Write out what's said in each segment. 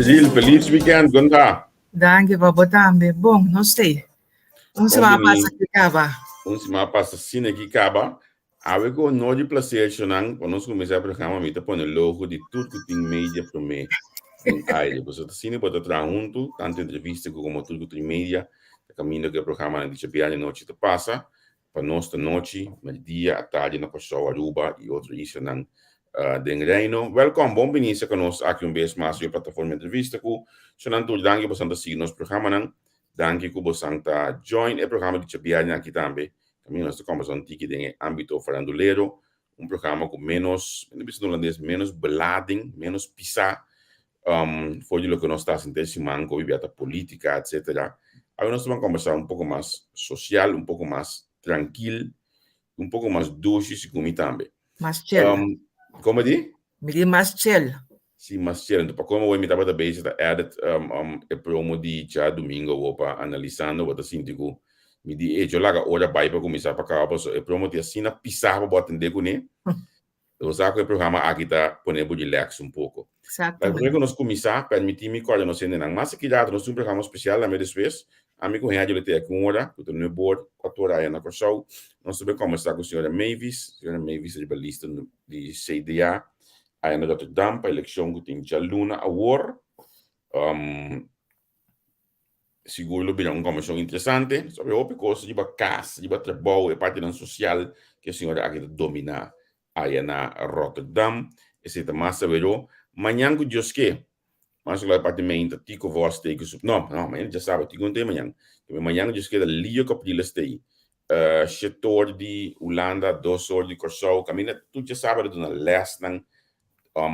Cecil, feliz weekend, gonda. Danki pa bo tambe. Bon, nos stay. Un semana pasa ki kaba. Un semana pasa sine ki kaba. Awe ku honor di placer shonan, pa nos kuminsá e programa mi ta pone logo di tur ku tin media promé den aire. Pasobra ta asina bo ta traha huntu, tantu entrevista ku komo tur ku tin media, ta kaminda ku e programanan di djabièrnè anochi ta pasa. Pa nos ta nochi, merdia, atardi na Kòrsou, Aruba i otro islanan den Reino. Wèlkòm, bon bini serka nos aki un bes mas riba plataforma Entrevista ku shonan tur. Danki bosan ta sigui nos programanan. Danki ku bosan ta join e programa di djabièrnè aki tambe. Kaminda nos ta kòmbersá un tiki den e ámbito farandulero, un programa ku ménos, mi ta bisa na hulandes, ménos belading, ménos pisá for di loke nos ta hasi henter siman ku hopi bia ta polítika, etcétera. Awe nos ta ban kòmbersá un poko mas sosial, un poko mas trankil, un poko mas dushi segun mi tambe. Mas chel. Komo di? Mi di mas chel. Si, mas chel. Enton pa komo awor mi tabata bezig ta edit e promo di djadumingo awor pa analisando bo ta sinti ku mi di echo laga ora bai pa kuminsá pa kaba pasobra e promo tin asina pisá pa bo atendé kuné. Bo sa ku e programa aki ta pone bo relax un poko. Pero promé ku nos kuminsá, permití mi kòrda nos hendenan. Mas aki rato nos tin un programa spesial tambe despues. Ami ku Henry lo tin aki un ora, ku ta nuebe or, kuater ora aya na Kòrsou. Nos ta bai kòmbersá ku señora Mavis. Señora Mavis ta riba lista di CDA aya na Rotterdam pa elekshon ku tin djaluna awor. Sigur lo bira un kombershon interesante sobre hopi kos riba kas, riba trabou, e partinan sosial ku e señora aki ta dominá aya na Rotterdam. Esei ta mas saberó. Mañan ku Dios ke, mas ku e parti meinta Tico Vos tei ku su, no, no, mañan djasabra, Tico no tei mañan. Mañan ku Dios ke ta Leo Capriles tei. Shetor di Hulanda, dosor di Kòrsou, kaminda tur djasabra ta duna lèsnan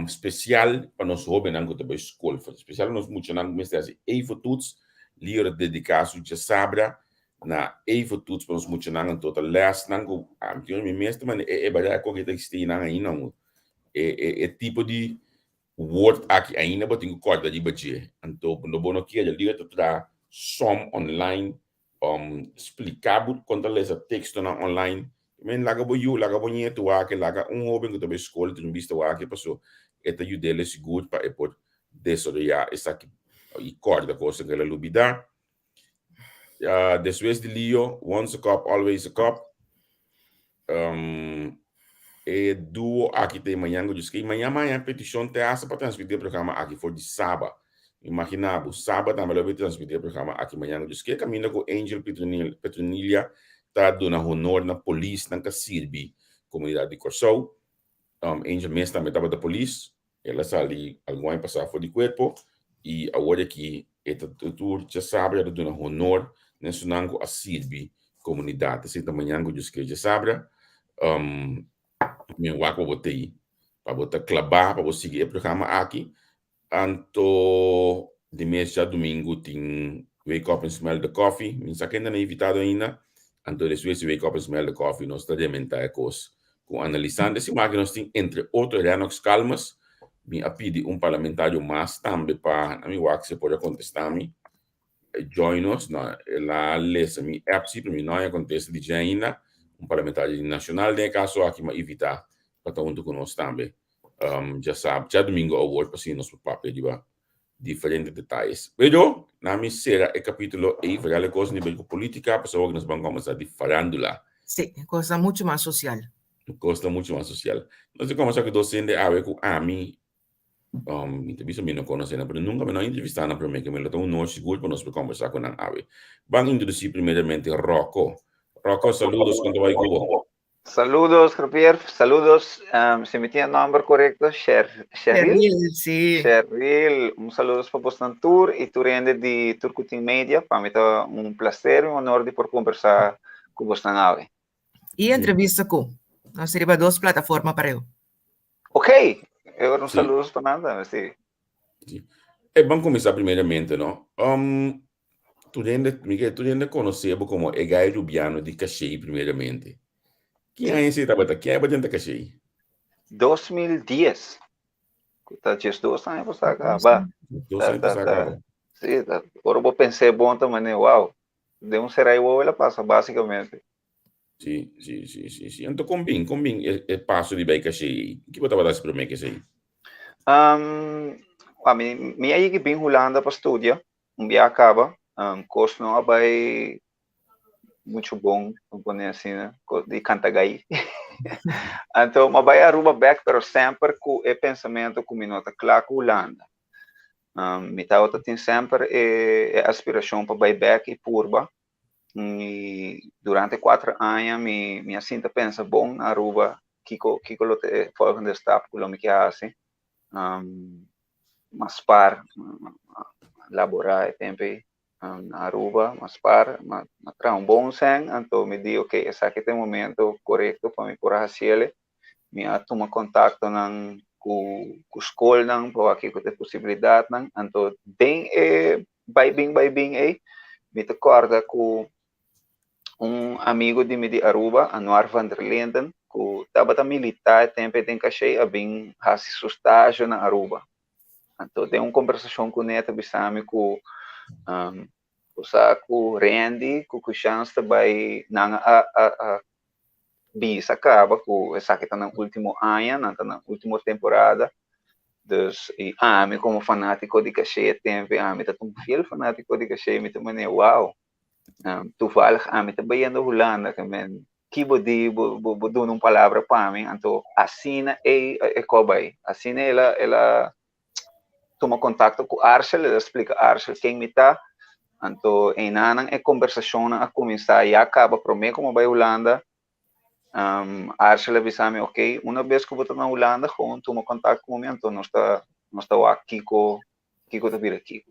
spesial pa nos hóbennan ku ta bai skol, spesial pa nos muchanan ku mester hasi evotoets. Leo ta dediká su djasabra na evotoets pa nos muchanan, anto ta lèsnan ku ami tin mi mes ta manda e barera ku ta eksistí nan ainda e e tipo di woord aki ainda bo tin ku kòrda riba dje. Anto bo no kere, Leo ta traha som online Splika bo kon ta lesa tekstonan online. Men laga bo yu, laga bo nietu wak, laga un hoben ku ta bai skol tin un bista wak paso e ta yud'el sigur pa e por desaroyá esaki i kòrda kosnan ku el a lubidá. Despues di Lio, Once a Cop, Always a Cop. E duo aki ta e mañan ku Dios ke. I mañan mañan petishon te hasta pa transmití e programa aki for di Saba. Imaginá bo, Saba tambe lo bay transmití e programa aki mañan ku Dios ke. Kaminda ku Angel Petronilia ta duna honor na polisnan ka sirbi komunidat di Kòrsou. Angel mes tambe tabata polis. El a sali algun aña pasá for di kuerpo i awor aki e ta tur djasabra ta duna honor na esunnan ku a sirbi komunidat. Esei ta mañan ku Dios kere djasabra. Mi a wak pa bo ta ei, pa bo ta klabá, pa bo sigui e programa aki. Anto di mes djadumingu tin Wake Up and Smell the Coffee. Mi no sa kende nan invitado ainda. Anto despues di Wake Up and Smell the Coffee nos ta rementá e kos ku analisando. E siman aki nos tin entre otro Rennox Calmes. Mi a pidi un parlamentario mas tambe pa na mi wak si e por a kontestá mi. Join nos. No, el a lesa mi app si, pero mi no haña kontesta di dje ainda. Un parlamentario nacional den e kaso aki mi a invitá pa ta huntu ku nos tambe. Djasab, djadumingu awor pa asina nos por papia riba diferente detayes. Pero, na mi sera e kapitulo ei, foral e kos nivel ku politika, pasobra awor nos ban kòmensá di farándula. Sí, kosnan muchu mas sosial. Kosnan muchu mas sosial. Nos a kòmensá ku dos hende awe ku ami, mi ta bisa mi no konosé nan, pero nunka mi no a entrevistá nan promé ke mi lo ta un honor sigur pa nos por kòmbersá ku nan awe. Ban introdusí primeramente Rocco. Rocco, saludos, kon ta bai ku bo? Saludos, Javier. Saludos. Si mi tin e nomber korekto, Sher, Sheril? Sheril, sí. Sheril, un saludos pa bosnan tur i tur hende di Turcutin Media. Pa mi ta un placer i un honor di por kombersá ku bosnan awe. I entrevista ku. Nos riba dos plataforma pareu. Ok, e ora un saludos pa nan tambe, sí. Sí. E ban kuminsá primeramente, no? Tur hende, Miguel, tur hende konosé bo komo e gai rubiano di Cashey primeramente. Ki aña esei tabata? Ki aña bo drenta Cashey? 2010. Ku ta 12 aña pasá kaba. 12 aña pasá kaba. Sí, ta, ora bo pens'é bon ta manera, wow, den un serai wowo el a pasa básikamente. Sí, sí, sí, sí, sí. Anto kon bin, kon bin e, e paso di bai Cashey ei? Ki bo tabata hasi promé ke esei? Um, mi, mi a yega bin Hulanda pa studia. Un bia a kaba, kos no a bai muchu bon, pa pone asina, kos di kanta gai. Anto mi a bai Aruba bek, pero semper ku e pensamentu ku mi no ta kla ku Hulanda. Mi tabata tin semper e aspirashon pa bai bek i purba. I durante kuater aña mi mi a sinta pensa bon na Aruba kiko kiko lo ta e volgende stap ku lo mi ke hasi. M'a spar, m'a laborá e tempu ei na Aruba, m'a spar, m'a traha un bon sèn, anto mi di ok esaki ta e momento korekto pa mi por a hasiel. Mi a tuma kontaktonan ku ku skolnan pa wak kiko ta e posibilidatnan, anto den e bai bin bai bin ei mi ta kòrda ku un amigo di mi di Aruba, Anuar van der Linden, ku tabata militá e tempu ei den Cashey, a bin hasi su stazje na Aruba. Anto den un kombersashon kuné e ta bisa mi ku bo sa ku Randy ku Kushans ta bai nan a a a bisa kaba ku esaki ta nan último aña, nan ta nan último temporada. Dus i ami komo fanátiko di Cashey e tempu ei, ami ta un fiel fanátiko di Cashey, mi ta manera wow. Toevallig ami ta bayendo Hulanda ke men ki bo di bo bo bo duna un palabra pa mi anto asina ei e ko bai asina el a el a tuma kontakto ku Arshel el a splika Arshel ken mi ta. Anto einan e kombersashonnan a kuminsá ya kaba promé ku mi a bai Hulanda. Arshel a bisa mi, ok, una bes ku bo ta na Hulanda, gewoon tuma kontak ku mi, anto nos ta wak kiko ta bira kiko.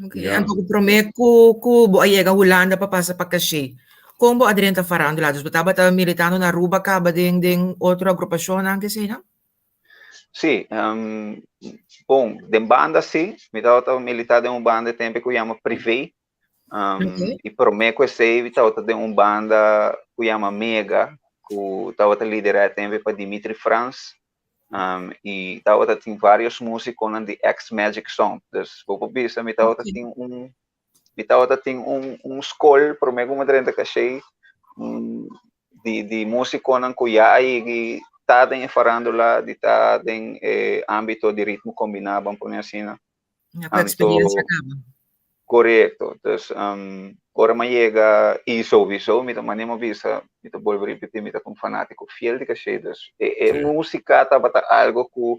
Ok, anto ku promé ku bo a yega Hulanda pa pasa pa Caché, kon bo a drenta farándula? Dus bo tabata militando na Aruba kaba den otro agrupashonnan keseinan? Sí, bon, den banda sí, mi tabata militá den un banda e tempu ku yama Privé, i promé ku esei mi tabata den un banda ku yama Mega, ku tabata liderá e tempu pa Dimitri Frans, i tabata tin varios músikonan di ex Magic Sound, dus bo por bisa mi tabata tin un mi tabata tin un skol promé ku mi drenta Caché, di músikonan ku ya a yegi ta den e farándula, di ta den e ámbito di ritmo kombiná, ban pone asina. Ya ku eksperiencia kaba. Korekto. Dus ora mi a yega i souwiso mi ta manera mi a bisa, mi ta bolbe ripití, mi ta un fanátiko fiel di Caché. Dus e músika tabata algo ku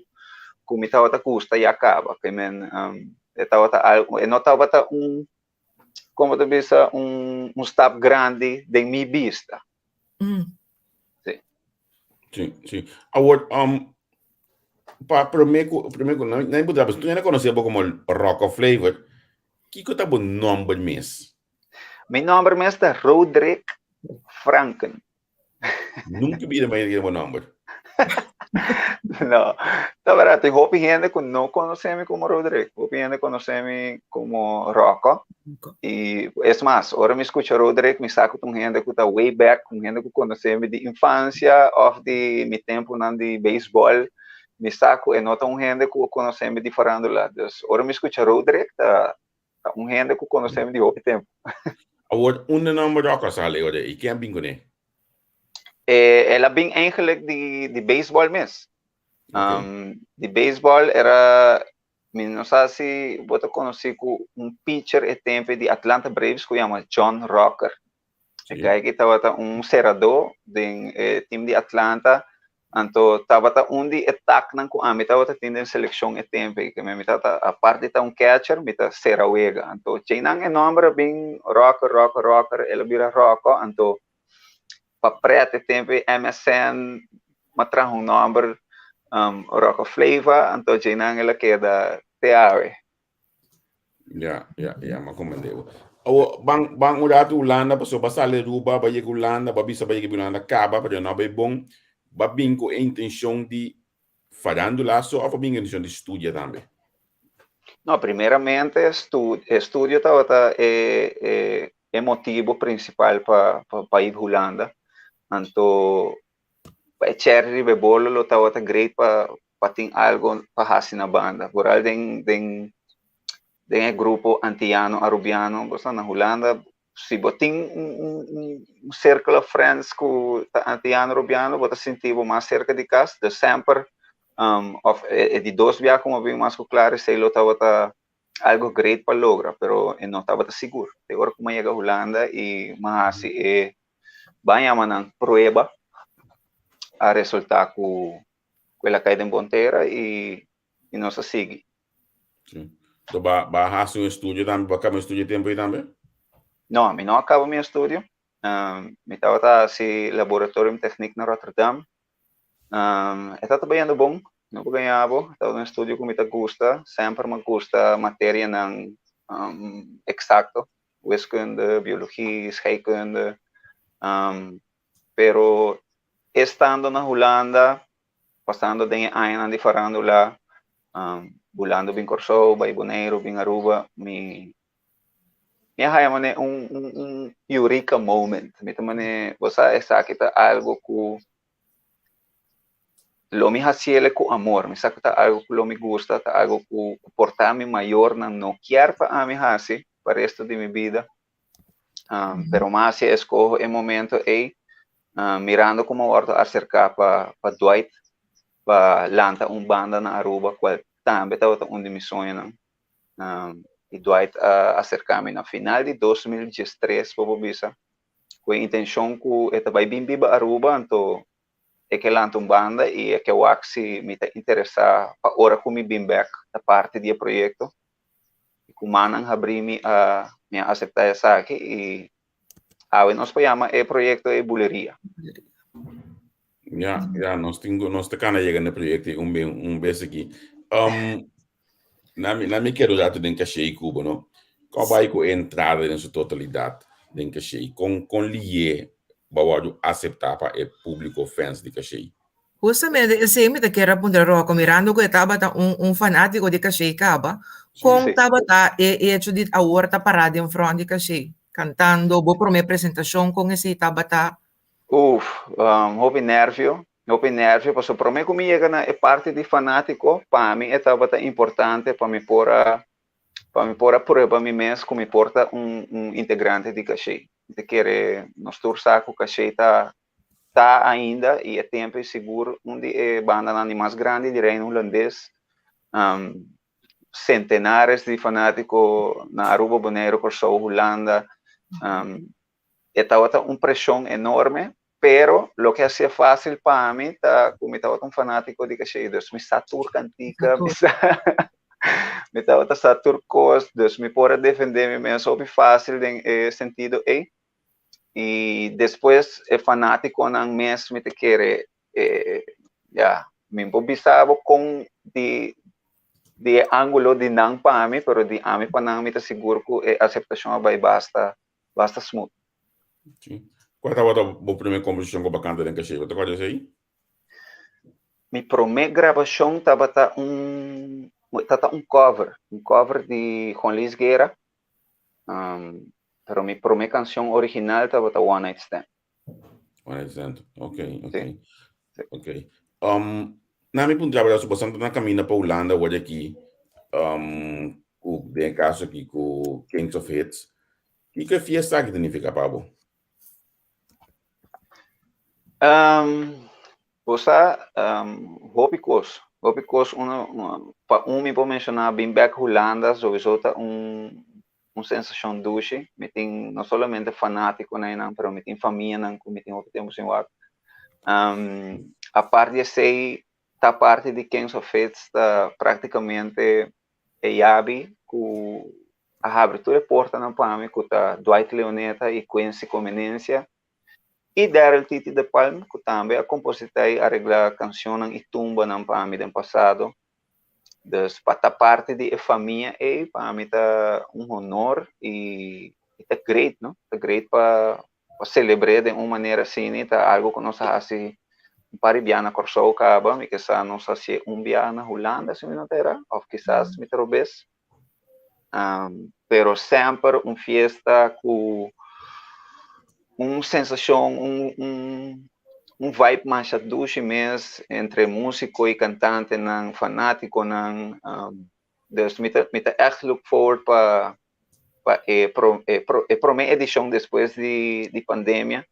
mi tabata gusta ya kaba. Ke men e tabata algo, e no tabata un como ta bisa, un stap grandi den mi bista. Sí. Sí, sí. Awor, pa promé ku nan por trapa, tu konosé bo komo Rocco Flavor, kiko ta bo nòmber mes? Mi nòmber mes ta Roderick Franken. Nunka bida mi a yega bo nòmber. No, ta bèrdat, tin hopi hende ku no konosé mi komo Roderick, hopi hende konosé mi komo Rocco. I es mas, ora mi skucha Roderick, mi sa ku ta un hende ku ta way back, un hende ku konosé mi di infansia òf di mi tempunan di beisbòl. Mi sa ku e no ta un hende ku konosé mi di farándula. Dus ora mi skucha Roderick, ta un hende ku konosé mi di hopi tempu. Awor, unda nòmber Rocco a sali ora i ken a bin kuné? El a bin eigenlijk di beisbòl mes. Di beisbòl era, mi no sa si bo ta konosí ku un pitcher e tempu di Atlanta Braves ku yama John Rocker. E guy aki tabata un seradó den e team di Atlanta, anto tabata un di e taknan ku ami tabata tin den selekshon e tempu ei, mi tabata apart di ta un catcher mi ta sera wega, anto djeinan e nòmber a bin Rocker, Rocker, Rocker, el a bira Rocco, anto pa pret e tempu ei MSN m'a traha un nòmber Rocco Flava, anto djeinan el a keda te awe. Ya, ya, ya, m'a comprende bo. Awo, ban, ban un rato Hulanda, pasobra ba sali Aruba, ba yega Hulanda, ba bisa ba yega Hulanda kaba, pero no a bai bon. Ba bin ku e intencion di farandula so of a bin ku e intencion di studia tambe? No, primeramente estudio tabata e motibo principal pa ir Hulanda. Anto, pa e cherry riba e bolo lo tabata great pa tin algo pa hasi na banda. Vooral den e grupo antiano arubiano, bo sa na Hulanda, si bo tin un circle of friends ku ta antiano arubiano, bo ta sinti bo mas serka di kas. Dus semper, of e di dos bia ku mi a bin mas ku klar, esei lo tabata algo great pa logra, pero e no tabata sigur. Te ora ku mi a yega Hulanda i mi a hasi e ban yama nan prueba, a resulta ku el a kai den bon tera i nos a sigui. Sí. So ba hasi un estudio tambe, ba kaba un estudio tempo ei tambe? No, mi no a kaba mi estudio. Mi tabata hasi laboratorium techniek na Rotterdam. E tabata bayendo bon, no por gaña bo. Tabata un estudio ku mi ta gusta. Semper mi a gusta materianan eksakto, wiskunde, biologie, scheikunde. Pero estando na Hulanda, pasando den e añanan di farándula, bulando bin Kòrsou, bai Boneiru, bin Aruba, mi a haya manera un eureka moment. Mi ta manera, bo sa esaki ta algo ku lo mi hasiele ku amor. Mi sa ku ta algo ku lo mi gusta, ta algo ku por ta mi mayornan no kier pa ami hasi pa resto di mi bida. Pero mi a hasi e eskoho e momento ei, mirando ku mi a wòrdu aserká pa Dwight pa lanta un banda na Aruba, kual tambe tabata un di mi soñonan. I Dwight a aserká mi na final di 2013, bo por bisa, ku e intenshon ku e ta bai bin biba Aruba, anto e ke lanta un banda i e ke wak si mi ta interesá pa ora ku mi bin bèk ta parti di e proyekto. Ku mannan habrí mi a mi a aseptá esaki i awe nos por yama e proyekto e buleria. Ja, ja, nos tin nos ta kana yega na e proyekto un be un bes aki. Um, na mi na mi kero rato den Caché i Cuba, no? Kò bai ku e entrada den su totalidat den Caché? Kon kon lié bo a wòrdu aseptá pa e públiko fans di Caché? Hustamente esei mi ta kier a puntra Rocco, mirando ku e tabata un un fanátiko di Caché kaba, kon tabata e hecho di awor ta pará den front di Caché, kantando bo promé presentashon, kon esei tabata? Uf, hopi nervio, hopi nervio, pasobra promé ku mi yega na e parti di fanátiko, pa mi e tabata importante pa mi por a pa mi por a prueba mi mes ku mi por ta un un integrante di Caché. Mi ta kere nos tur sa ku Caché ta ta ainda i e tempu ei sigur un di e bandanan di mas grandi di Reino Hulandes. Sentenares di fanátiko na Aruba, Boneiru, Kòrsou, Hulanda. E tabata un preshon enorme, pero loke a hasié fásil pa mi ta ku mi tabata un fanátiko di Caché, dus mi sa tur kantika, mi sa mi tabata sa tur kos, dus mi por a defendé mi mes hopi fásil den e sentido ei. I despues e fanátikonan mes mi ta kere e ya mi por bisa bo kon di di e ángulo di nan pa mi, pero di ami pa nan mi ta sigur ku e aseptashon a bai basta basta smooth. Sí. Kua tabata bo primer komposishon ku bo a kanta den Caché? Bo ta kòrda esei? Mi promé grabashon tabata un tabata un cover, un cover di Juan Luis Guerra. Um, pero mi promé kanshon original tabata One Night Stand. One Night Stand, ok, ok. Sí. Sí. Ok. Um, na mi puntra bo, bosan ta na camina pa Hulanda awor aki, um, ku den e kaso aki ku Kings of Hits. Kiko e fiesta aki ta nifiká pa bo? Um, bo sa, um, hopi kos. Hopi kos, uno, pa un mi por menshoná, bin bèk Hulanda sowieso ta un, un sensashon dushi. Mi tin no solamente fanátikonan einan, pero mi tin famianan ku mi tin hopi tempu sin wak. Um, apart di esei, ta parti di Kings of Hits ta práktikamente e yabi ku a habri tur e portanan pa mi ku ta Dwight Leoneta i Quincy Comenencia i Daryl Titi de Palm ku tambe a kompositá i areglá kanshonnan i tumbanan pa mi den pasado. Dus pa ta parti di e famia ei pa mi ta un honor i ta great, no? Ta great pa pa selebr'é den un manera asina i ta algu ku nos a hasi un par di bia na Kòrsou kaba, mi ke sa nos hasié un bia na Hulanda si mi no ta erá òf kisas mi ta robes. Pero semper un fiesta ku un sensashon, un un un vibe masha dushi mes entre músiko i kantantenan, fanátikonan. Dus mi ta mi ta ègt look forward pa pa e pro e pro e promé edishon despues di di pandemia.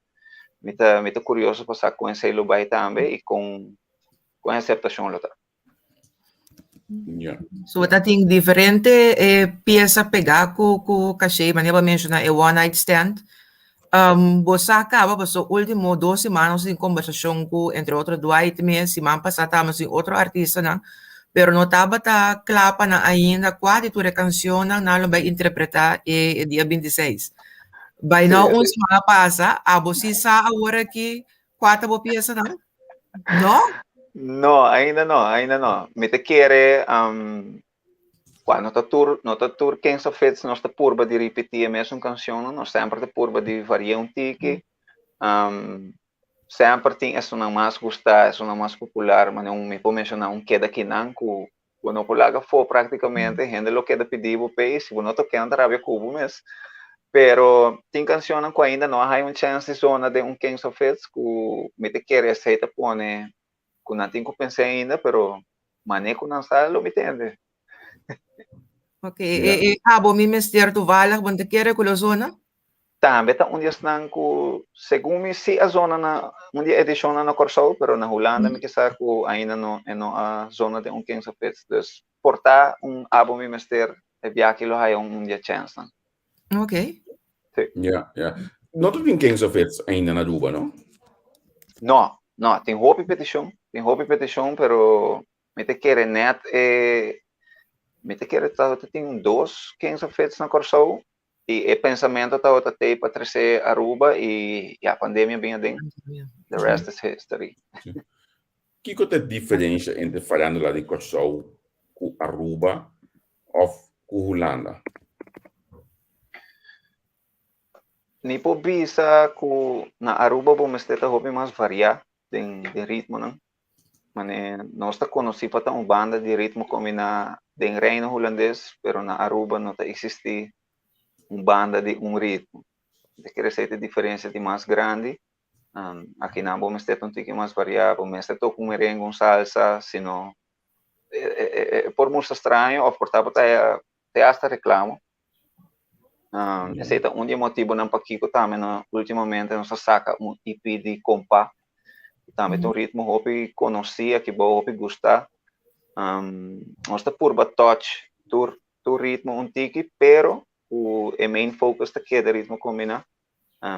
Mi ta mi ta kurioso pa sa kon esei lo bai tambe i kon kon e aseptashon lo ta. Ja. So ta tin diferente eh, pieza pegá ku ku caché, manera bo menciona e one night stand. Um, bo sa kaba paso último dos semana nos tin conversacion ku entre otro Dwight mes, siman pasá tabata sin otro artistanan, pero no tabata kla pa nan ainda kua di tur e cancionnan nan lo bai interpretá e, e dia 26. Bai nou un semana pasa, abo si sa awor aki kua ta bo piesanan? No? No, ainda no, ainda no. Mi ta kere, um, kua no ta tur, no ta tur Kings of Hits nos ta purba di ripití e mesun kanshonnan, nos semper ta purba di varia un tiki. Um, semper tin esunnan mas gustá, esunnan mas popular, manera un, mi por menshoná un Keda Kinan ku bo no por laga afó práktikamente, hende lo keda pidi bo p'e i si bo no tok'é nan ta rabia ku bo mes. Pero tin kanshonnan ku ainda no a haña un chèns di zona den un Kings of Hits ku mi ta kere esei ta pone ku nan tin ku pens'é ainda, pero manera ku nan sa lo mi tende. Ok, e e abo mi mester toevallig bo no ta kere ku lo zona? Tambe ta un di esnan ku segun mi si a zona na un di e edishonnan na Kòrsou, pero na Hulanda mi kisa ku ainda no e no a zona den un Kings of Hits. Dus por ta un abo mi mester e biaha lo haya un di e chènsnan. Ok. Sí. Ja, ja. No ta tin Kings of Hits ainda na Aruba, no? No, no. Tin hopi petishon, tin hopi petishon, pero mi ta kere nèt e. Mi ta kere tabata tin un dos Kings of Hits na Kòrsou i e pensamentu tabata tei pa trese Aruba i ya pandemia bin aden. The rest is history. Kiko ta e diferensha entre farándula di Kòrsou ku Aruba òf ku Hulanda? Mi por bisa ku na Aruba bo mester ta hopi mas variá den den ritmonan. Mane nos ta konosí pa ta un banda di ritmo kombiná den Reino Hulandes, pero na Aruba no ta eksistí un banda di un ritmo. Ta kere esei ta e diferensia di mas grandi. Akinan bo mester ta un tiki mas variá, bo mester toka un merengue, un salsa, sino e por mustra straño òf por tabata te hasta reklamo. Esei ta un di e motibunan pakiko tambe no ultimamente nos a saka un EP di kompa, ku tambe ta un ritmo hopi konosí aki bou, hopi gustá. Nos ta purba touch tur tur ritmo un tiki, pero ku e main focus ta keda ritmo kombiná.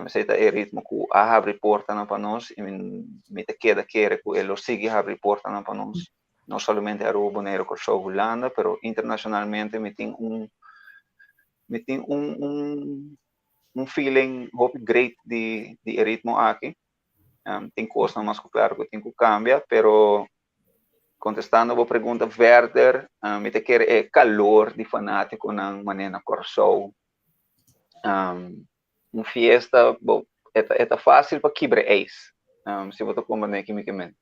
Esei ta e ritmo ku a habri portanan pa nos i mi ta keda kere ku e lo sigui habri portanan pa nos, no solamente Aruba, Boneiru, Kòrsou, Hulanda, pero internashonalmente mi tin un mi tin un un un feeling hopi great di di e ritmo aki. Tin kosnan mas ku klaro ku tin ku kambia, pero kontestando bo pregunta verder, mi ta kere e kalor di fanátikonan manera na Kòrsou. Un fiesta bo e ta e ta fásil pa kibra ijs, si bo ta komprendé ki mi ke men.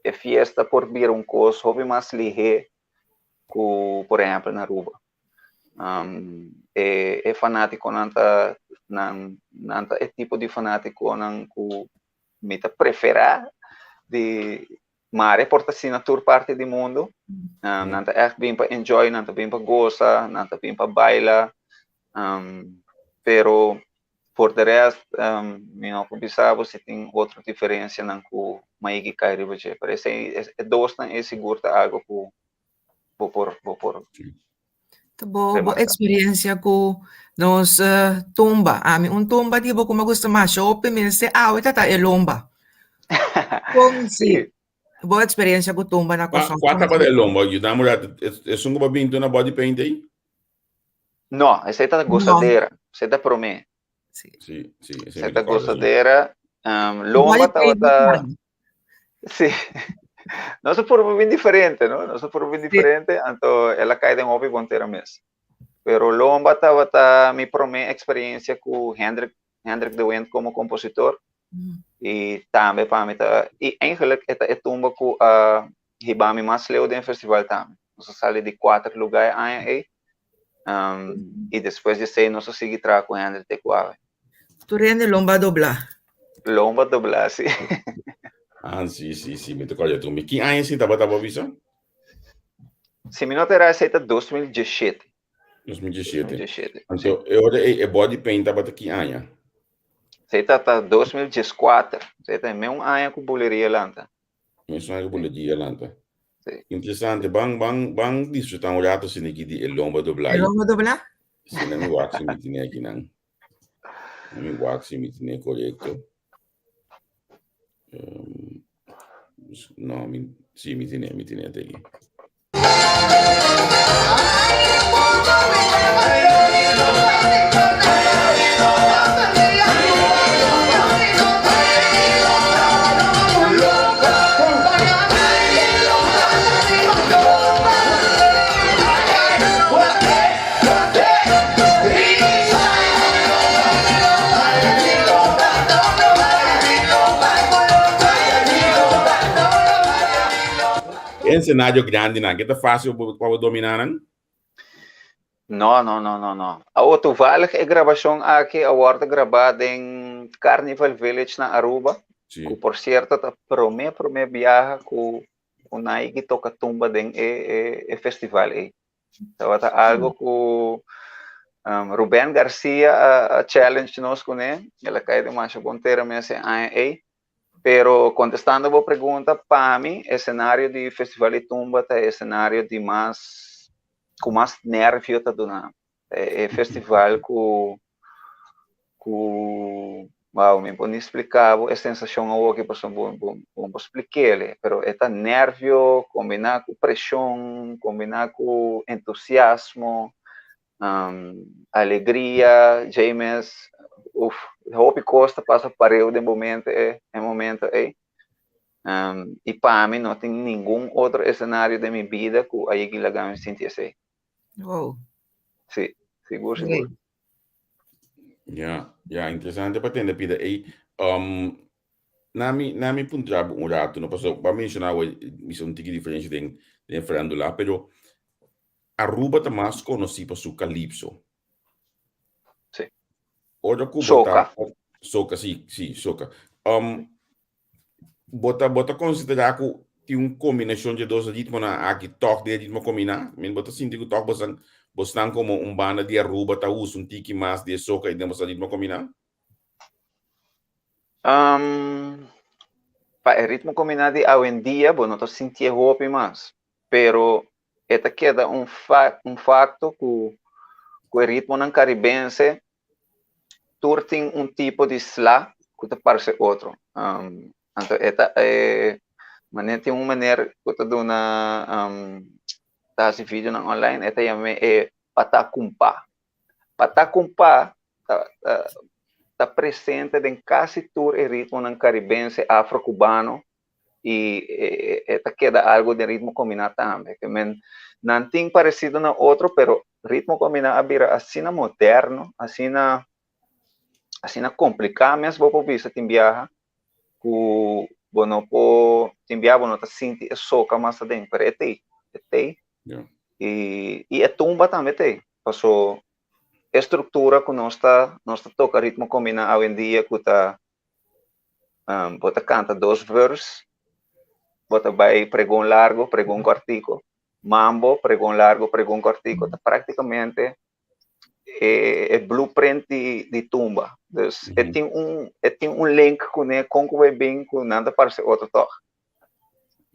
E fiesta por bira un kos hopi mas lihé ku por ehèmpel na Aruba. E e fanátikonan ta nan nan ta e tipo di fanátikonan ku mi ta preferá di mare por ta asina tur parti di mundu. Nan ta ègt bin pa enjoy, nan ta bin pa gosa, nan ta bin pa baila. Pero por de rest mi no por bisa bo si tin otro diferencianan cu Maigi cay riba dje. Pero esey e dosnan ey sigur ta algo cu bo por bo por Ta bo bo experiencia cu nos tumba. Ami un tumba di bo cu mi gusta masha hopi mester awe ta ta e lomba. Con si bo experiencia cu tumba na Kòrsou. Cua tabata e lomba? Yuda mi rato. Esun cu bo a binti na body paint ey? No, esei ta gozadera. Esei ta promé. Sí, sí, esei ta gozadera. Lomba tabata... Sí. Nos a purba bin diferente, no? Nos a purba bin diferente, anto el a kai den hopi bon tera mes. Pero Lomba tabata mi promé experiencia ku Hendrik, Hendrik de Windt komo kompositor. I tambe pa mi ta, i eigenlijk e ta e tumba ku a hiba mi mas leu den festival tambe. Nos a sali di kuater lugá e aña ei. I despues di esei nos a sigui traha ku Hendrik te ku awe. Tur hende lomba doblá. Lomba doblá, sí. Ah, sí, sí, sí, mi ta kòrda tur. Mi ki aña esei tabata bo bisa? Si mi no ta erá esei ta 2017. 2017. 2017. Anto e ora ei e body paint tabata ki aña? Esei ta 2014. Esei ta e meun aña ku Buleria lanta. Mesun aña ku Buleria lanta. Sí. Interesante. Ban, ban, ban disfrutá un rato asina aki di e lomba doblá. E lomba doblá? Sí, nan mi wak si mi tene aki nan. Nan mi wak si mi tene korekto. Um, no, mi, sí, mi tene, mi tene ate aki. E escenario grandinan, ke ta fácil pa bo dominá nan? No, no, no, no, no. Awo toevallig e grabashon aki a wòrdu grabá den Carnival Village na Aruba. Sí. Ku por sierto ta promé promé biaha ku ku Nike toka tumba den e e e festival ei. Tabata algo ku um, Ruben Garcia a, a challenge nos kuné. El a kai den masha bon tera mes e aña ei. Pero kontestando bo pregunta, pa mi escenario di Festival di Tumba ta e escenario di mas ku mas nervio ta duna. E, e festival ku ku Wow, mi por ni splica bo e sensacion awoki pasobra bo bo bo por splik'ele, pero e ta nervio combina cu presion, combina cu entusiasmo, alegria, James, uf, hopi cos ta pasa pareu den bo mente e e momento ey. Y pa mi no tin ningun otro escenario den mi bida cu a yegi laga mi sinti esey. Wow. Si, sigur, sigur. Ja, ja, interesante pa tende pida. Ey, nami, nami puntra bo un rato, no paso, ba menciona we, mi un tiki diferencia den, den farándula, pero Aruba ta mas conocí pa su calypso. Sí. Ora cu bo ta, Soca. soca, sí, sí, soca. Bo ta, bo ta considera cu tin un combinacion dje dos ritmonan aki toch den ritmo combina? I mean, bo ta sinti cu toch bosan, bosnan como un banda di Aruba ta usa un tiki mas di e soca y den boso ritmo combina? Pa e ritmo combina di awendia bo no ta sintié hopi mas, pero e ta keda un fa, un facto cu, cu e ritmonan caribense tur tin un tipo di sla ku ta parse otro. Um, anto e ta e mané tin un meneer ku ta duna um, ta hasi videonan online, e ta yam'é e patakumpa. Patakumpa ta, ta, ta presente den kasi tur e ritmonan karibense, afro-kubano, i e, e ta keda algo den ritmo kombiná tambe. Ke men nan tin paresido na otro, pero ritmo kombiná a bira asina moderno, asina asina kompliká mes bo por bisa tin biaha ku bo no por tin biaha bo no ta sinti e soka mas aden, pero e t'ei, e t'ei. Ja. I, i e tumba tambe t'ei, paso e struktura ku nos ta nos ta toka ritmo kombiná awendia ku ta Um, bo ta canta dos vers, bo ta bai pregon largo, pregon cortico, mambo, pregon largo, pregon cortico, ta prácticamente e, e blueprint di, di tumba. Dus e tin un, e tin un link kuné, kon ku bai bin, ku nan ta parse otro toch.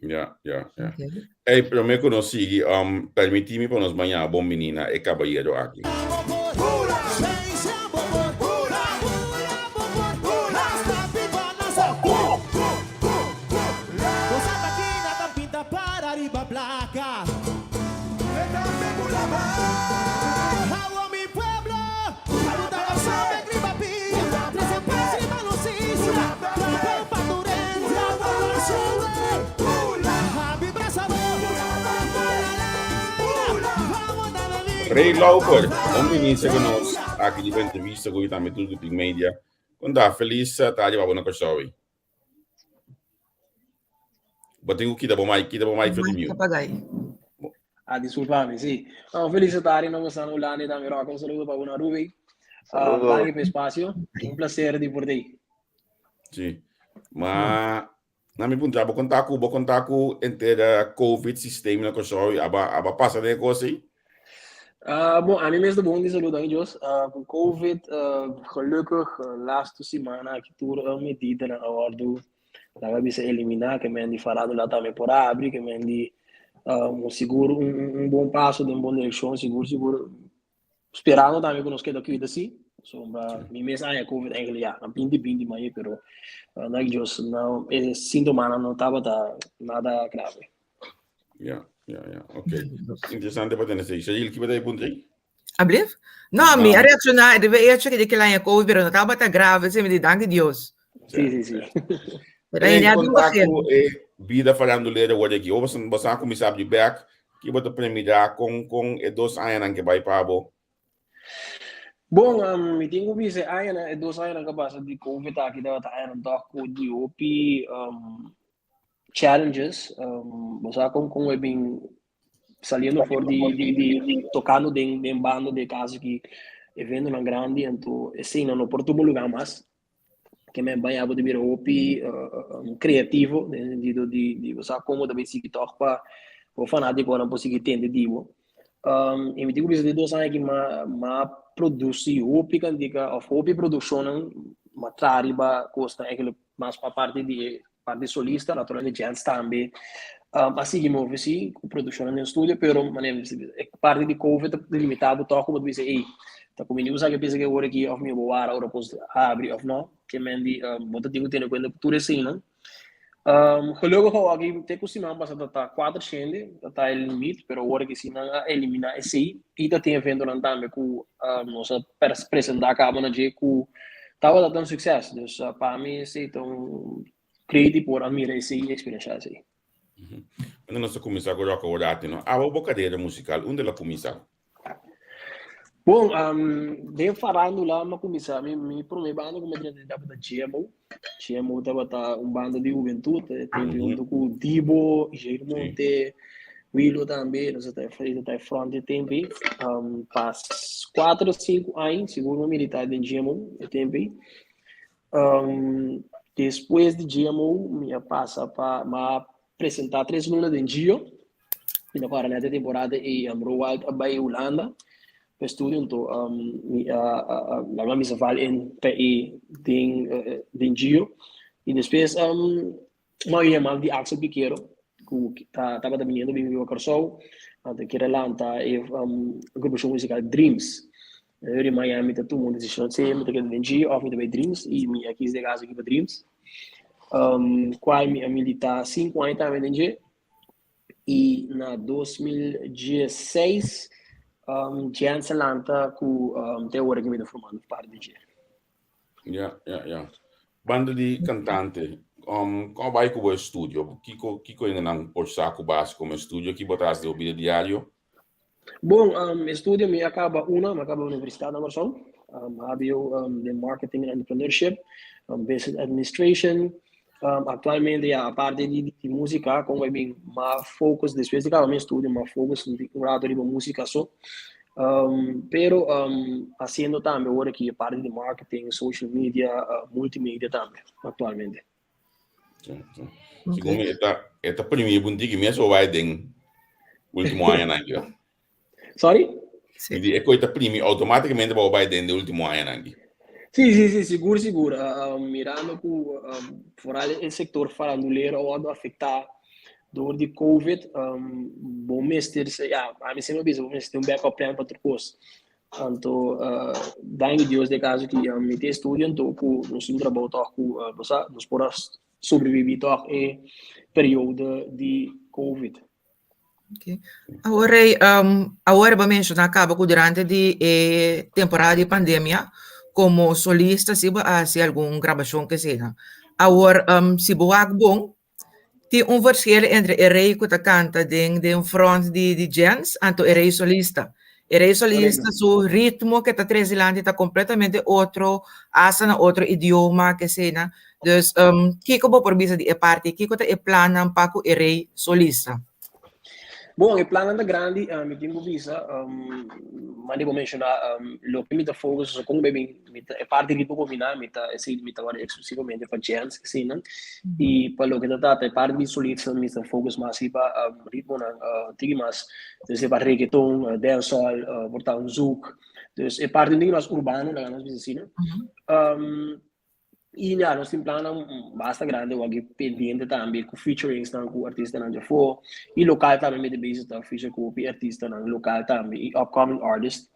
Ja, ja, ja. Okay. Hey, promé ku nos sigui, permití mi pa nos bañá bon biní na e kabayero aki. Ray Lauper, bon bini serka nos aki riba entrevista ku tambe tur Big Media. Kon ta? Felis tardi pa bo na Kòrsou. Bo tin ku kita bo mic, kita bo mic for di mute. Ah, disculpa mi, sí. No, feliz tarde, no na Hulanda tambe, Rock. Un saludo pa bo Ruby. Saludo. Danki pa espacio. Un placer di por dei. Sí. Ma na mi puntra, bo konta ku, bo konta ku enter COVID systeem na Kòrsou, aba aba pasa den e kos ei? Bon, ami mes ta bon di salud, danki Dios. Ku COVID, gelukkig, laatste siman aki tur medidanan a wòrdu, laga bisa eliminá, ke men di farándula tambe por a abri, ke men di sigur un bon paso den bon direkshon, sigur sigur sperando tambe ku nos keda kuida si, pasobra mi mes aña covid eigenlijk ya na binti binti maye, pero danki Dios no e síntomanan no tabata nada grave. Ya, ya, ya. Ok. Interesante pa tene esei. Shail, ki bo ta puntra ei? Ablief? No, mi a reacciona riba e hecho di que aña COVID, pero no tabata grave, se mi di danki Dios. Sí, sí, sí. Pero En ya dun contacto begin. e vida farandulera word aki. Bo bo sa kuminsá abri bek, ki bo ta premira kon kon e dos añanan ke bai pa bo? Bon, mi tin ku bisa e añanan, e dos añanan ku a pasa di COVID aki tabata añanan tòg ku di hopi challenges. Bo sa kon kon e bin saliendo for di di di tocando den den banda de caso ki eventonan grandi anto eseinan no por tuma lugar mas. Ke men baña bo ta bira hopi creativo den sentido di di bo sa como ta bay sigui tog pa bo fanaticonan por sigui tende di bo. Y mi tin cu bisa di dos aña aki m'a m'a produci hopi cantica of hopi produccionnan m'a traha riba cosnan eigenlijk mas pa parti di e parti solista, naturalmente Jens tambe a sigui move si cu produccionnan den studio, pero manera mi bisa e parti di covid ta limita bo tog cu bo ta bisa ey. Ta ku mi ni sa ke pensa ke ora aki òf mi bo wara ora kos habri òf no. Ke men di bo ta tin ku tene kuenta ku tur eseinan. Gelukkig awor aki te ku siman pasa ta ta kuater shende ta ta e limit, pero awor aki si nan a eliminá esei i ta tin eventonan tambe ku nos a presentá kaba na dje ku tabata ta un sukses. Dus pa mi esei ta un great di por a mira esei i eksperenshá esei. Unda nos a kuminsá ku rock awor ati no? Abo bo karera musikal unda el a kuminsá? Bon, den farándula mi a kuminsá, mi promé banda ku mi a drenta tabata GMO. GMO tabata un banda di hubentut, e tempu huntu ku Dibo, Jair Monte, Wilo tambe, nos ta e front e tempu ei. Pa kuater o sinku aña sigur mi a militá den GMO e tempu ei. Despues di GMO mi a pasa pa, mi a presentá tres luna den Gio. Mi ta kòrda nèt e temporada ei Roald a bai Hulanda pa estudio, anto mi a laga mi val in pa e den den Gio. I despues mi a yama di Axel Piquero ku ta tabata biniendo bin biba Kòrsou, anto e kier a lanta e agrupashon musikal Dreams. Eur di mañana mi ta tuma un desishon sea mi ta keda den Gio òf mi ta bai Dreams i mi a kis den kaso aki pa Dreams. Kual mi a militá sinku aña tambe den dje i na 2016 Jens a lanta ku te ora ku mi ta formando parti di dje. Ya, ya, ya. Banda di kantante, um, kon bai ku bo estudio? Kiko, kiko hendenan por sa ku base komo estudio? Ki bo ta hasi den bo bida diario? Bon, um, estudio mi a kaba una, mi a kaba universitat na Kòrsou, um, HBO um, den marketing and entrepreneurship, um, business administration. Um, actualmente ya, aparte di, di música, kon bai bin ma focus, despues di kaba mi estudio, ma focus un rato riba música so. Um, pero um, haciendo tambe ora ki parte di marketing, social media, uh, multimedia tambe, actualmente. Segun mi, e ta, e ta primi bun tiki mes o bai den último añanan aki. Sorry? Mi di, e koi ta primi automáticamente pa bai den de último añanan aki. Sí, sí, sí, sigur, sigur. Uh, mirando ku um, vooral e sector farandulero a wordo afectá door di COVID, um, bo mester, ja, a mi sempre bisa, bo mester un backup plan pa tur kos. Anto, uh, danki Dios de caso ki um, mi te estudio anto ku nos tin trabou toch ku, uh, bo sa, nos por a sobrevivi toch e periodo di COVID. Okay. Awor, Rey, um, awor bo menshoná kaba ku durante di e temporada di pandemia, komo solista si bo a hasi algun grabashon ke sea. Awor, um, si bo wak bon, tin un verschil entre e Rey ku ta kanta den den front di di Jens anto e Rey solista. E Rey solista su ritmo ke ta trese dilanti ta kompletamente otro, hasta na otro idioma ke sea. Dus um, kiko bo por bisa di e parti? Kiko ta e plannan pa ku e Rey solista? Bon, e plannan ta grandi, uh, mi tin ku bisa, um, mane bo menshoná, um, loke mi ta focus, so kon mi, mi ta, e parti ritmo kombiná, mi ta, esei mi ta wòrdu eksklusivamente pa jazz, eseinan, i pa loke ta trata e parti di solista, mi ta focus mas riba um, ritmonan, uh, tiki mas, dus riba reggaeton, uh, dancehall, uh, por ta un zouk, dus e parti un tiki mas urbano, laga nos bisa asina. Um, I ya, nos tin plannan basta grandi wak pendiente tambe ku featuringsnan ku artistanan djafó i lokal tambe mi ta bezig ta feature ku hopi artistanan lokal tambe i upcoming artist.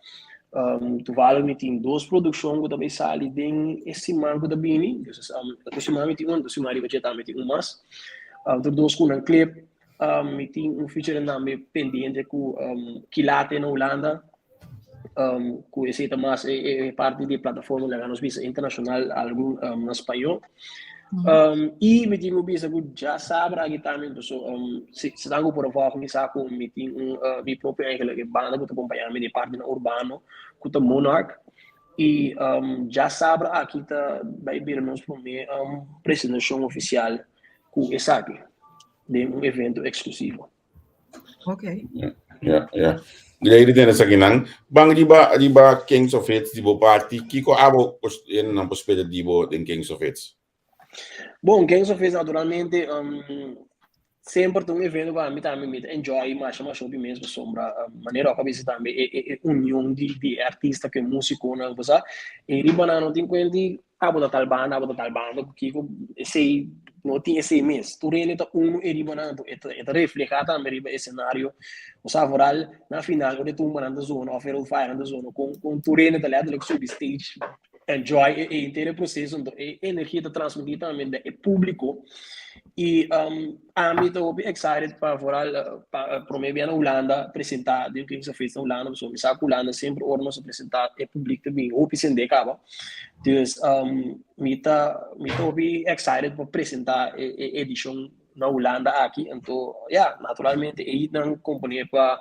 Um, toevallig mi tin dos produkshon ku ta bai sali den e siman ku ta bini. Dus um, otro siman mi tin un, otro siman riba dje tambe tin un mas. Um, tur dos ku nan clip. Um, mi tin un featuring tambe pendiente ku um, Kilate na Hulanda. Um, ku esei ta mas e, e parti di plataforma laga nos bisa internacional, algo um, na spañó. Um, i mi tin ku bisa ku ya sabra aki tambe, so um, si, si tango por volg mi sa ku mi tin un, uh, mi propio eigenlijk e banda ku ta acompaña mi di parti na urbano, ku ta Monarch. I um, ya sabra aki ta bai bira nos promé um, presentacion oficial ku esaki den un evento exclusivo. Ok. Ja, ja. Grady den esakinan. Bang riba riba Kings of Hits di bo parti, kiko abo nan por spera di bo den Kings of Hits? Bon, Kings of Hits naturalmente um, Semper ta un evento ku ami tambe mi ta enjoy masha masha hopi mes pasobra manera ku a bisa tambe e e e union di di e artista ku e musikonan ku sa e riba nan no tin kuenta di abo ta tal banda abo ta tal banda ku kiko esei no tin esei mes tur hende ta uno e riba nan e ta e ta refleha tambe riba esenario bo sa vooral na final ora e tumbanan ta zona of e roadfirenan ta zona kon kon tur hende ta letterlijk subi stage enjoy e e henter e proceso enton e energia ta transmiti tambe na e publico y um, ami ta hopi excited pa vooral pa prome bia na Hulanda presenta den Kings of Faith na Hulanda pasobra mi sa ku Hulanda semper ora nos a presenta e publiek ta bin hopi sende kaba dus um, mi ta mi ta hopi excited pa presenta e e edishon na Hulanda aki anto ya naturalmente e hitnan komponé pa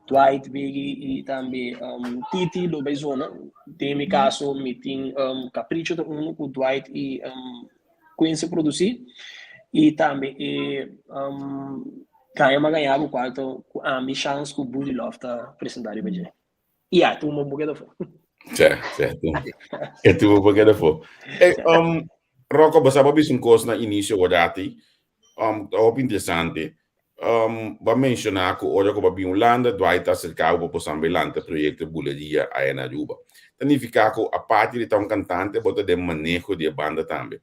Dwight, Biggie i tambe um, Titi lo bai zona. Den mi kaso mi tin um, Capricho ta unu ku Dwight i um, Quincy produsí i tambe e um, Gaña Magaña ku kual ta ku ami Shans ku Booty Love ta presentá riba dje. Ya, tu mo buke dafó. Sè, sè, tu. E tu mo buke dafó. E, um, Rocco, bo sa bisa un kos na inisio wadati, um, ta hopi interesante. Um, ba menshoná ku ora ku ba bin Hulanda, Dwight ta aserká bo pa bo sambe lanta proyekto Buleria aya na Aruba. Ta nifiká ku aparte di ta un kantante, bo ta den maneho di e banda tambe.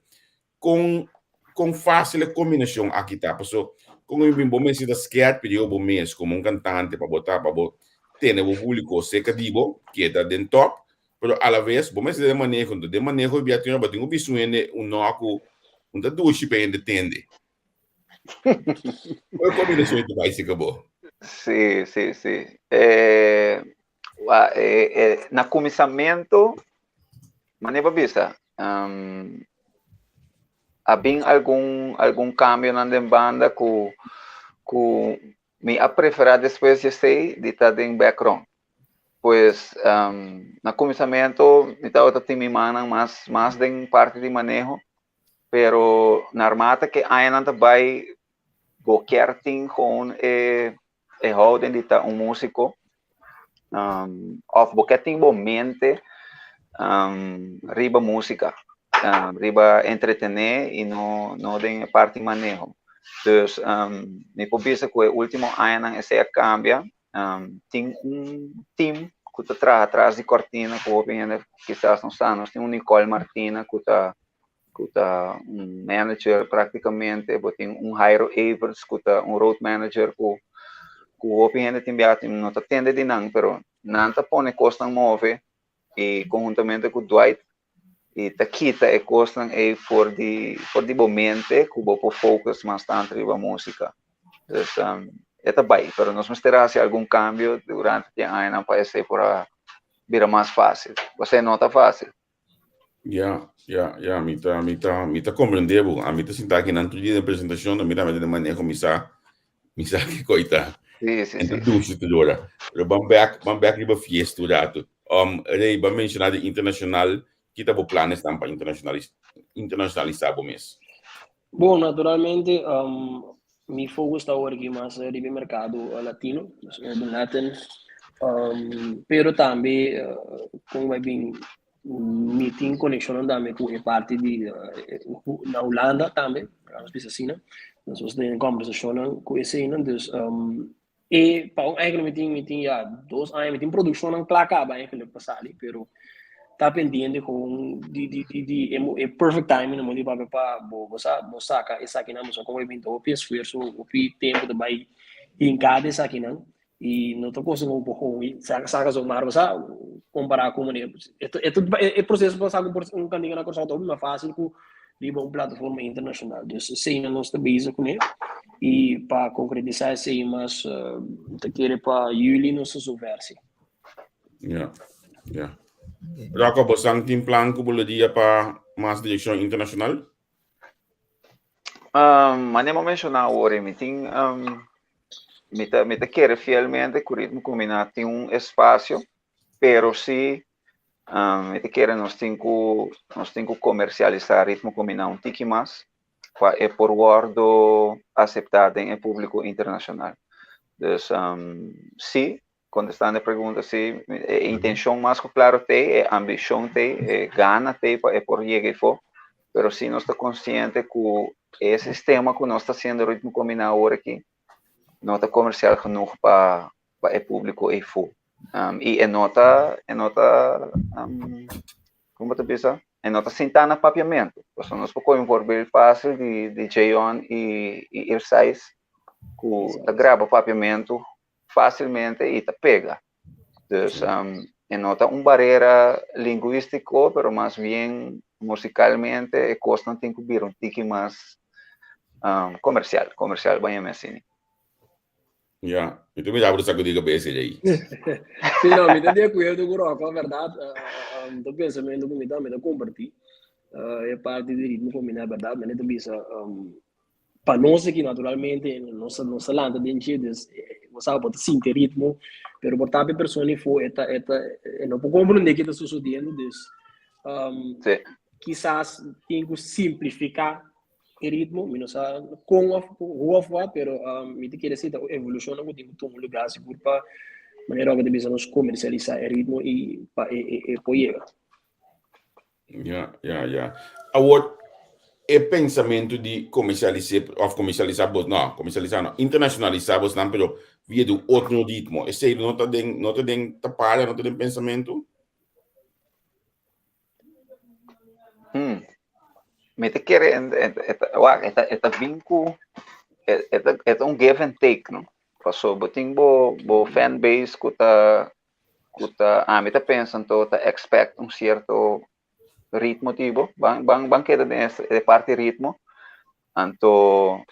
Kon kon fásil e kombinashon aki ta? Paso kon mi bin bo mester ta skèrpi riba bo mes komo un kantante pa bo ta pa bo tene bo públiko serka di bo, keda den tòp, pero alaves bo mester den maneho. Enton den maneho bia tin ora bo tin ku bisa un hende un nò ku un ta dushi pa e hende tende. Kon e kombinashon ta bai serka bo? Sí, sí, sí. Na kuminsamentu Manera bo bisa, a bin algun algun kambionan den banda ku ku mi a preferá despues di esei di ta den background. Pues na kuminsamentu mi tabata tin mi mannan mas mas den parti di maneho, pero narmate ke añanan ta bai bo kier tin gewoon e e houden di ta un músiko um, of bo ke tin bo mente um, riba músika, um, riba entretené i no, no den e parti maneho. Dus um, mi por bisa ku e último añanan esei a kambia. Um, tin un team ku ta traha tras di kortina ku hopi hende kisas no sa. Nos tin un Nicole Martina ku ta ku ta un manager práktikamente, bo tin un Jairo Everts ku ta un road manager ku ku hopi hende tin biaha tin no ta tende di nan, pero nan ta pone kosnan move i konhuntamente ku Dwight i ta kita e kosnan ei for di for di bo mente ku bo por focus mas tantu riba músika. Dus um, e ta bai, pero nos mester hasi algun kambio durante di añanan pa esei por a bira mas fásil. Pasé no ta fásil. Ja, ja, ja, mi ta, mi ta, mi ta comprende bo. A mi ta sinta aki nan tur dia den presentacion, mi tambe den maneho, mi sa, mi sa ki koi ta. Sí, sí, En ta sí. dushi tur ora. Pero ban back, ban back riba fiesta un rato. Um, Rey, ban menciona di internacional, ki ta bo planes nan pa internacionalis, internacionalisa bo mes? Bon, naturalmente, um, mi focus ta awor aki mas riba e mercado latino, dus urban Latin. Um, pero tambe, uh, kon bai bin, mi tin conexionnan tambe cu e parti di uh, na Hulanda tambe, nos bisa asina. Nos nos den conversacionnan cu eseinan, dus um, E pa un eigenlijk mi tin mi tin ya dos aña mi tin produccionnan kla kaba eigenlijk pa sali pero ta pendiente gewoon di di di di e e perfect timing mo di papia pa bo bo sa bo saka esakinan pasobra como e bin ta hopi esfuerso hopi tempo ta bai hinka den esakinan y no ta cosa como bo gewoon saka saka zomaar bo sa compara cu manera e e proceso pa saka un cantica na Corsou ta hopi mas facil cu riba un plataforma internashonal. Dus eseinan nos ta bezig kuné i pa konkretisá esei mas ta kere pa yüli nos ta zover si. Ja, ja. Rocco, bosan tin plan ku bo lo dia pa mas direkshon internashonal? Um, manera mi a menshoná awor, mi tin um, mi ta, mi ta kere fielmente ku Ritmo Kombiná tin un espasio, pero si Um, mi ta kere nos tin ku nos tin ku komersialisá Ritmo Kombiná un tiki mas pa e por wòrdu aseptá den e públiko internashonal. Dus um, sí, kontestando e pregunta, sí, e intenshon mas ku klaro t'ei, e ambishon t'ei, e gana t'ei pa e por yega efo, pero sí nos ta konsiente ku E sistema ku nos ta hasiendo Ritmo Kombiná awor aki no ta komersial genoeg pa pa e públiko ei fu. I e no ta e no ta kon bo ta bisa? E no ta sintá na papiamentu. Pasobra nos por kohe un voorbeeld fásil di di Jeon i i Irsais ku ta graba papiamentu fásilmente i ta pega. Dus e no ta un barera lingüístiko, pero mas bien musikalmente e kosnan tin ku bira un tiki mas komersial, komersial ban yama asina. Ya, mi ta mira bo ta sakudí kabes ei. Sí, no, mi ta di akuerdo ku Rocco, bèrdat. Ta pensamentu ku mi tambe ta kompartí. E parti di ritmo kombiná, bèrdat, mi ta bisa pa nos aki naturalmente nos nos ta lanta den dje, dus bo sa bo ta sinti e ritmo, pero por ta pa e persona afó e ta e ta e no por komprondé ke ta susediendo, dus kisas tin ku simplifiká e ritmo, mi no sa kon of hoe of wat, pero mi ta kere si ta un evolushon ku tin ku tuma lugá sigur pa manera ku ta bisa nos komersialisá e ritmo i pa e e por yega. Ya, ya, ya. Awor, e pensamentu di komersialis'é òf komersialisá bos, no, komersialisá no, internashonalisá bosnan pero via di un otro ritmo, esei no ta den, no ta den tapada, no ta den pensamentu? Mi ta kere wak e ta e ta bin ku e ta e ta un give and take no paso bo tin bo bo fan base ku ta ku ta ami ta pensa anto ta expect un sierto ritmo tipo ban ban ban keda den e parti ritmo anto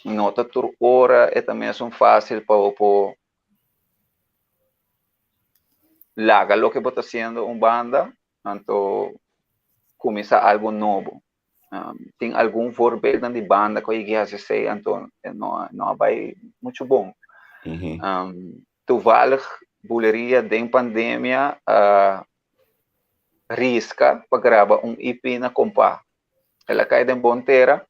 no ta tur ora e ta mesun fácil pa bo por laga loke bo ta hasiendo un banda anto kuminsá algu nobo. Tin algun voorbeelden di banda ku a yega hasi esei, anto no no a bai muchu bon. Toevallig Buleria den pandemia a riska pa graba un EP na Kompa. El a kai den bon tera,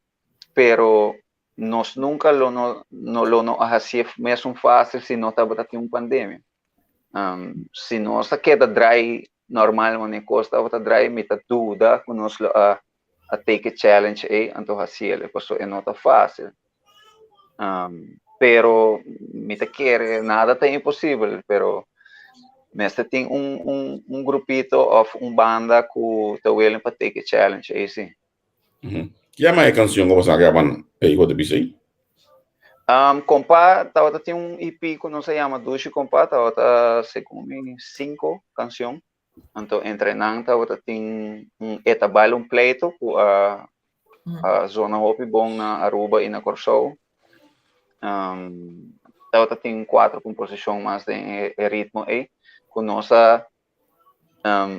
pero nos nunka lo no no lo no a hasié mesun fásil si no tabata tin un pandemia. Si nos a keda drai normal manera kos tabata drai mi ta duda ku nos lo a a take e challenge ei anto hasiel pasobra e no ta fásil. Pero mi ta kere nada ta imposibel pero mester tin un un un grupito òf un banda ku ta willing pa take e challenge ei si. Kiama e kansion ku bo sa graba ei ku bo ta bisa ei? Kompa tabata tin un EP ku nos a yama Dushi Kompa, tabata segun mi sinku kansion. Anto entre nan tabata tin un E ta Baila un Pleito ku a a zona hopi bon na Aruba i na Kòrsou. Tabata tin kuater komposishon mas den e ritmo ei ku nos a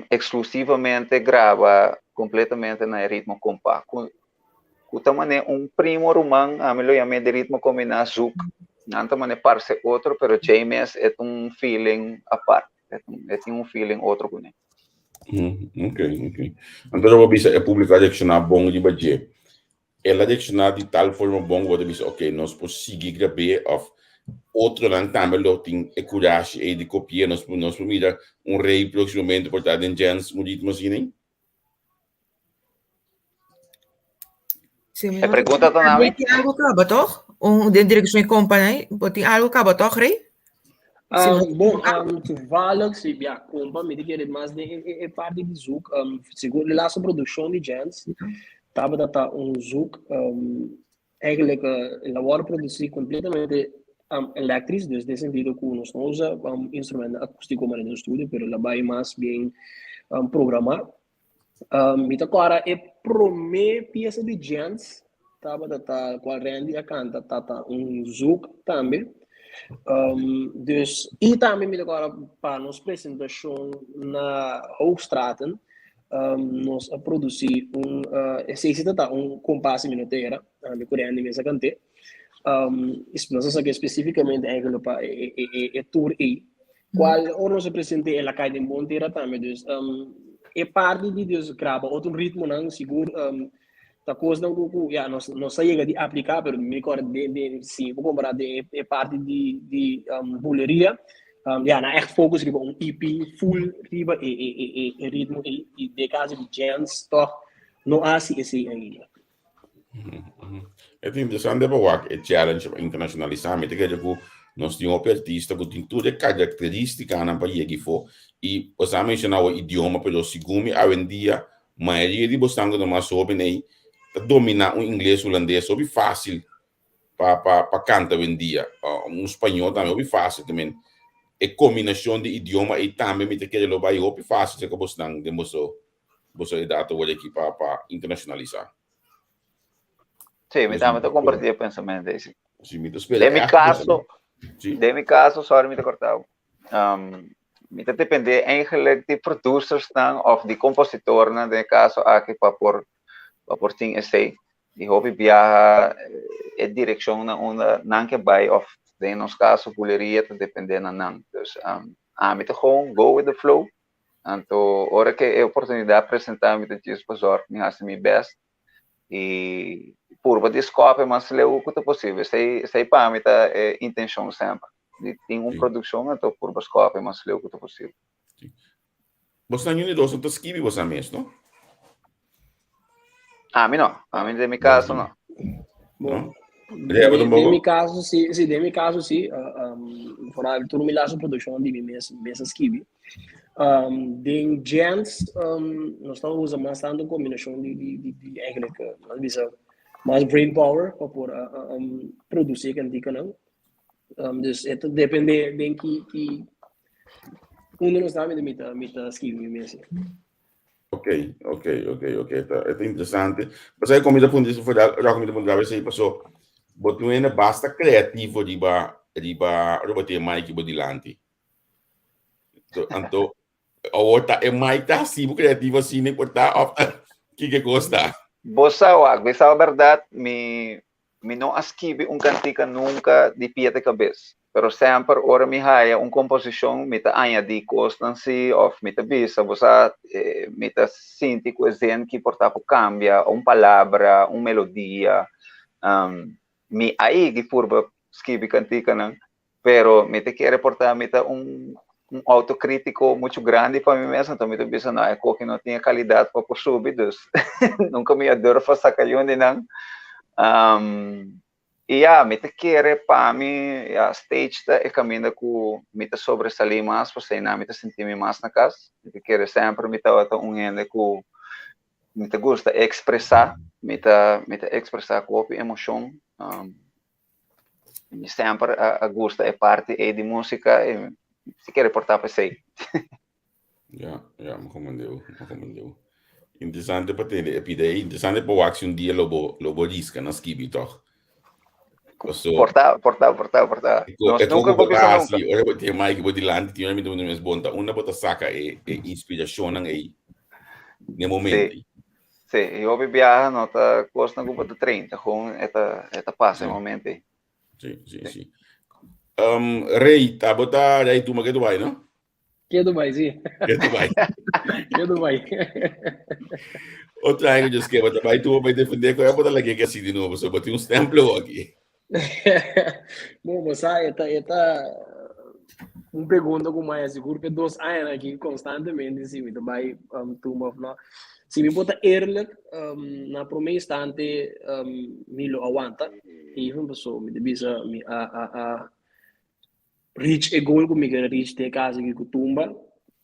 exclusivamente graba completamente na e ritmo compa. Cu, cu ta mane un primo ruman, ami lo yam'é di ritmo combina zouk. Nan ta mane parce otro, pero djei mes e ta un feeling apart. E ta e tin un feeling otro kuné. Ok, ok. Anto bo bisa e publico a reacciona bon riba dje. El a reakshoná di tal forma bon ku bo ta bisa, oke, nos por sigui grab'é òf otronan tambe lo tin e kurashi ei di kopi'é. Nos por nos por mira un rei próksimamente por ta den Jens un ritmo asina ei? Sí, mi E pregunta ta na mi? Tin algo kaba toch? Un den direkshon di kompanai, bo tin algo kaba toch, Rey? Sí, bon, toevallig, sí, ja, kompa, mi ta kere mas den e, e, e parti di zoek. Segun de laatste productie di Jens, tabata ta un zoek, eigenlijk uh, el a worden produci completamente elektrisch, dus den sentido ku nos no usa instrumenten akústiko manera den studio, pero el a bai mas bien programá. Mi ta kòrda e promé piesa di Jens tabata ta kual Randy a kanta ta un zoek tambe. Dus i tambe mi ta kòrda pa nos presentashon na Hoogstraten nos a produsí un esei si ta ta un kompas di minotera mi ku Randy mes a kant'é. Nos a saka spesífikamente eigenlijk pa e tour ei. Cual ora nos a presente el a cay den bon tera tambe. Dus e parti di dus graba otro ritmonan sigur ta cosnan cu cu ya nos nos a yega di aplica pero mi recorda den den si bo compara den e parti di di buleria ya nan echt focus riba un EP full riba e e e e ritmo ey y den caso di Jens toch no a haci esey ainda. E ta interesante pa wak e challenge pa internacionalisa. Mi ta kere ku nos tin hopi artista ku tin tur e karakteristikanan pa yega ifo. I bo sa menshoná awe idioma, pero segun mi awendia mayoria di bosnan ku ta mas hoben ei ta dominá un ingles, hulandes hopi fásil pa pa pa kanta awendia. Un spañó tambe hopi fásil. Te men e kombinashon di idioma ei tambe mi ta kere lo bai hopi fásil serka bosnan den boso boso edat awor aki pa pa internacionalisa. Sí, mi tambe ta compartí e pensamiento ese. Sí, mi ta spera Den mi echt caso, Sí. den mi caso, sorry mi ta cortado. Um, mi ta depende eigenlijk di producers nan of di compositornan den e caso aki pa por pa por tin esei. Di hopi biaha eh, e direccion na unda nan ke bai of den nos caso buleria ta depende na nan. Dus um, ami ta gewoon go with the flow. Anto ora ke e oportunidat presentá mi ta djis pa zòrg mi hasi mi bèst i purba di skòp e mas leu ku ta posibel. Esei esei pa mi ta e intenshon semper, di tin un produkshon anto purba skòp e mas leu ku ta posibel. Bosnan yu di dos no ta skibi bosan mes, no? Ami no, ami den mi kaso no. Bon, No? Den, den mi kaso si, si den mi kaso si, uh, um, vooral tur mi laatste produkshon di mi mes, mes a skibi. Um, den Jens, um, nos ta usa mas tanto kombinashon di, di, di, di eigenlijk, uh, mas bisa, mas brain power pa por uh, um, produsir kantikanan. Um, dus het ta depende den ki, ki unda nos ta, mi ta, mi ta, mi ta skibi mi mes. Ok, ok, ok, ok. Ta, ta interesante. Pasai como ta punto voor rock mi ta punto esei paso bo tin ene basta creativo riba riba riba te mic bo dilanti. Anto awor ta e mic ta hasi bo creativo asina por ta of kiko kos ta? Bo sa wak, bo sa berdad mi Mi no a skibi un kantika nunka di pia te kabes, pero semper ora mi haya un komposishon mi ta añadí kosnan si òf mi ta bisa bo sa mi ta sinti ku e zin ki por ta por kambia un palabra, un melodia. Mi a yegi purba skibi kantikanan Pero mi ta kere por ta mi ta un un autocrítico mucho grandi pa mi mes, anto mi ta bisa no e koki no tin e calidad pa por subi, dus nunca mi a durf a saca yun di nan. Um, y ya, mi ta kere pa mi, ya, stage ta e caminda cu mi ta sobresalí mas, pasobra einan mi ta sinti mi mas na cas. Mi ta kere semper mi tabata un hende cu mi ta gusta expresa, mi ta mi ta expresa cu hopi emocion. Um, Mi semper a, a gusta e parti ei di música e si kere por ta p'esei. Ja, ja, me comprendeu, me comprendeu. Interesante pa tende e pida ei, interesante pa wak si un dia lo bo, lo bo risca na skibi toch. Paso, Por ta, por ta, por ta, por ta. e ko, Nos e ko nunca ku bo bo bisa ta nunca. hasi, ora bo tin e mic bo dilanti, tin ora mi ta puntra mi mes, bon, ta unda bo ta saka e, e inspirashonnan ei n'e momento Sí. ei? Sí, y hopi biaha no ta cosnan cu bo ta train, ta gewoon e ta, e ta pasa e momento ey. Sí, sí, sí. Um, Rey, ta bo ta Rey Tuma ke Dubai, no? Ke Dubai, sí. Ke Dubai. Ke Dubai. Otro año yo que bo ta bai Tuma bai defender ko bo ta lagi ke así di nobo, so bo tin un stempel aki. Bom, bo sa, e ta, e ta un pregunta ku maya sigur pe dos aña aki konstantemente si mi ta bai um, tumba of no. Si mi por ta eerlijk, um, na prome instante um, mi lo aguanta. Even paso mi ta bisa mi a, a, a reach e goal ku mi kere reach te kasi ki ku tumba.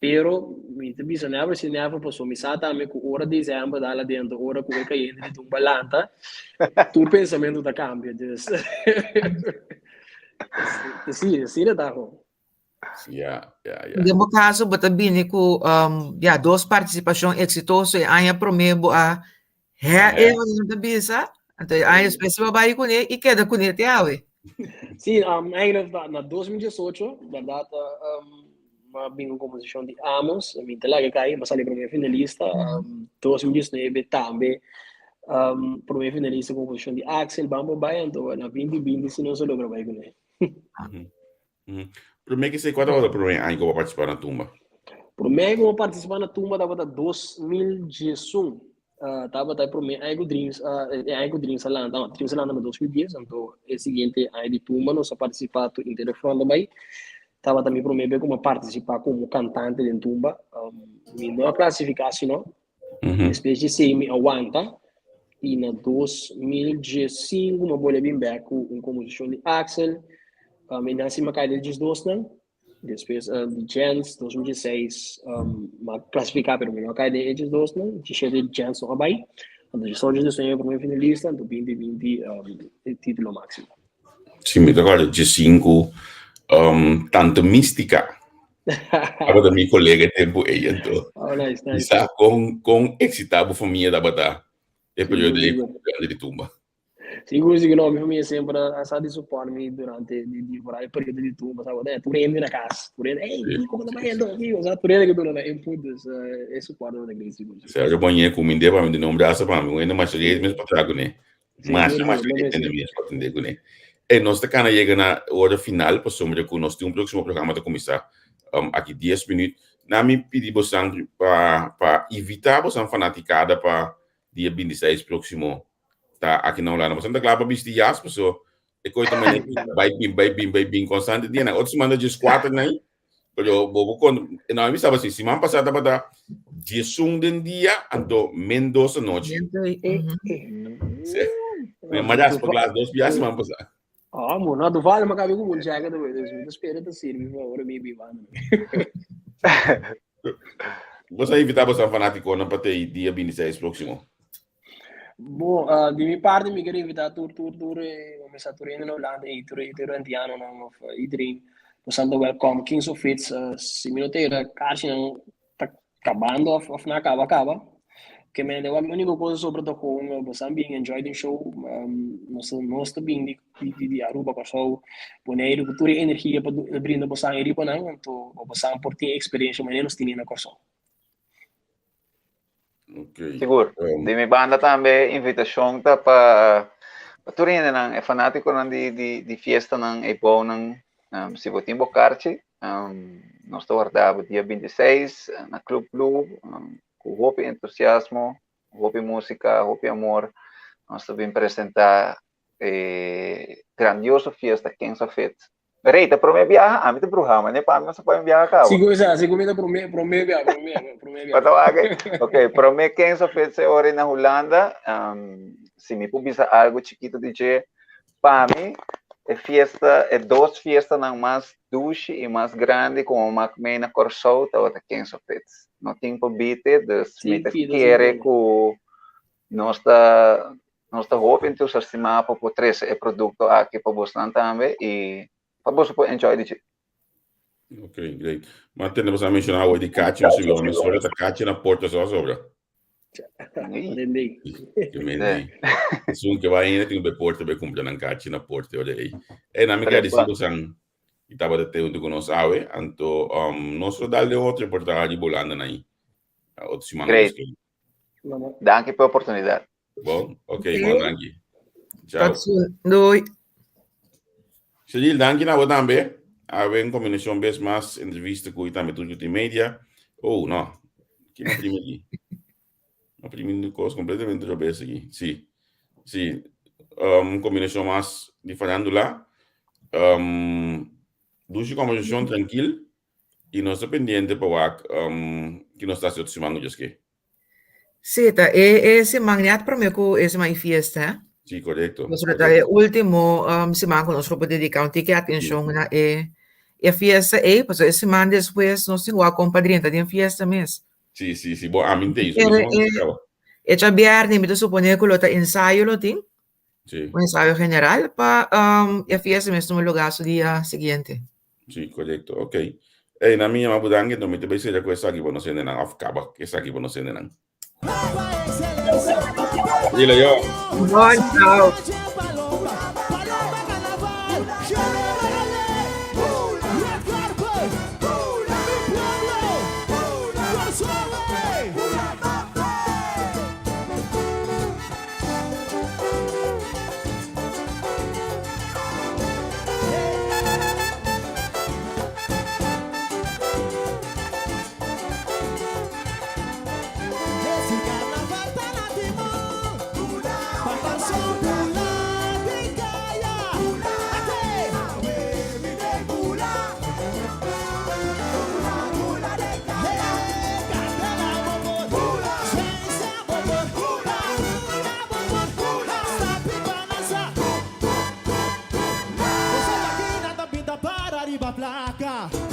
Pero mi ta bisa never say never paso mi sa tambe ku ora december dal adentro, ora ku e kayente di tumba lanta, tur pensamentu ta kambia. Dus si, si ta ho. Ja, ja, ja. Den bo kaso bo ta bini ku um, ja, dos partisipashon eksitoso e aña promé bo a Hè, Hè. Eva no ta bisa. Anto e aña despues bo bai kuné i keda kuné te awe. Sí, um, eigenlijk na, na 2018, verdad, um, ma bin un composición di Amos, mi te laga kai, ma sali primer finalista, um, 2019 tambe, um, primer finalista composición di Axel, bambo bai, anto na 2020 si nos a logra bai kuné. Promé ke esei, kua tabata promé aña ku bo a partisipá na Tumba? Promé ku bo partisipá na Tumba tabata 2011. Uh, tabata e promé aña ku Dreams, uh, e aña ku Dreams a lanta, no, Dreams a lanta na 2010, anto e siguiente aña di Tumba nos a partisipá tur Interior Front a bai. Tabata mi promé bes ku mi a partisipá komo kantante den Tumba. Um, mi no a klasifiká sino, despues di esei mi a wanta. I na 2015 mi a bolbe bin bek ku un komposishon di Axel. I nan si mi a kai den 12 nan. Despues di Jens 2016 mi a klasifiká pero mi no a kai den e 12 nan. 17 Jens no a bai. Anto 18 19 promé finalista anto 20 20 e título máksimo. Si mi ta kòrda 15 Tante Mística tabata mi kolega e tempu ei anto. Oh nice Mi nice. sa kon kon eksitá bo famia tabata e periodo Sigur ei sigur. ku grandi di tumba. Sigur sigur no mi famia semper a sa di support mi durante di di vooral e periodo di tumba sa bo tur hende na kas tur hende ey Sí, kiko bo ta sí, bayendo sí. kiko sa tur hende ke duna nan input dus e support tabata great sigur sigur. Sergio Bonye kumind'é pa mi duna un brasa pa mi un hende masha reis mes pa traha kuné. Sigur Masha, masha sigur lo reis hende mester. mes pa atendé kuné. Ey nos ta kana yega na ora final pasobra ku nos tin un próksimo programa ta kuminsá aki dies minüt. Na mi pidi bosan pa pa invitá bosan fanatikada pa dia 26 próksimo ta aki na Hulanda. Bosan ta kla pa bisti jas paso e koi ta manera ki bai bin bai bin bai bin konstante dianan. Otro siman ta 14 nai pero bo bo kon no mi saba si siman pasá tabata 11 den dia anto men dos anochi. Sí. Mi a raspa glas dos bia siman pasá. Ah, mo no, toevallig ma kabi ku un jacket away, dus mi ta spera ta sirbi pa ora mi biba. Boso a invitá boso fanátikonan pa te dia 26 próksimo. Bo, uh, di mi parte mi quiero invitá tur tur tur eh, mesa tur hende na Hulanda y tur tur Antianonan of uh, iedereen. Boso ta welcome. Kings of Fits, uh, si mi no te era kaartjenan ta kabando of, of na kaba kaba. Ke men de único cosa sobre ta gewoon boso bin enjoy the show. Nos nos ta bin di di, di Aruba, Kòrsou, Boneiru ku tur e energia pa brinda boso riba nan, anto boso por tin experiencia manera nos tini na Kòrsou. Ok. Sigur. Di mi banda tambe invitashon ta pa pa tur hendenan, e fanátikonan di di di fiestanan, e bounan, si bo tin bo karchi, nos ta warda bo dia 26 na Club Blue ku hopi entusiasmo, hopi músika, hopi amor. Nos ta bin presentá e grandioso fiesta Kings of Hits. Rey, ta promé biaha? Ami ta bruha, ma ne pa ami no sa promé biaha kaba. Sigur sa, sigur mi ta promé, promé biaha, promé, promé biaha. Bata wak, ok, promé Kings of Hits e ora na Hulanda, si mi por bisa algo chikito di dje, pa mi e fiesta, e dos fiestanan mas dushi i mas grandi ku mi mak mei na Kòrsou tabata Kings of Hits. No tin por bite, dus mi ta kere ku nos ta Nos ta hopi entusiastimá pa por trese e produkto aki pa bosnan tambe i pa boso por enjoy di dje. Ok, great. Ma tende boso a menshoná awor di kachi, no subi mi sobra ta kachi na porta so a sobra. Entendí. Ke men di. Esun ke bai ainda tin be porta be kumpra nan kachi na porta ora ei. E na mi gradisí bosan i tabata te huntu ku nos awe, anto nos lo dal den otro reportahe di Bolanda nan ei. Otro siman. Great. Danki pa e oportunidat. Bon, ok, bon, danki. Ciao. Tot ziens. Doei. Cyril, danki na bo tambe. Awe en combinacion bes mas entrevista cu tambe tur cu media. Oh, no. Ki ma primi aquí? Ma primi di cos completamente robes aquí. Sí. Sí. Combinacion mas di farándula. Dushi conversacion tranquil. Y nos ta pendiente pa wak ki nos ta haci otro siman cu Dios ke. Sí, ta e, e siman net promé ku e siman di fiesta, hè? Sí, korekto. Nos ta e último um, siman ku nos lo por dediká un tiki atenshon na e, e fiesta ei, pasobra e siman despues nos tin wak kon pa drenta den fiesta mes. Sí, sí, sí. Bo, ami te Pero e, e djabièrnè mi ta suponé ku lo ta ensayo lo tin. Sí. Un ensayo general pa um, e fiesta mes tuma lugá su dia siguiente. Sí, korekto. Ok. Ey, na mi yama bo danki, enton mi ta bai sera ku esaki pa nos hendenan, òf kaba ku esaki pa nos hendenan. Dile yo. Bon, chao. Placa.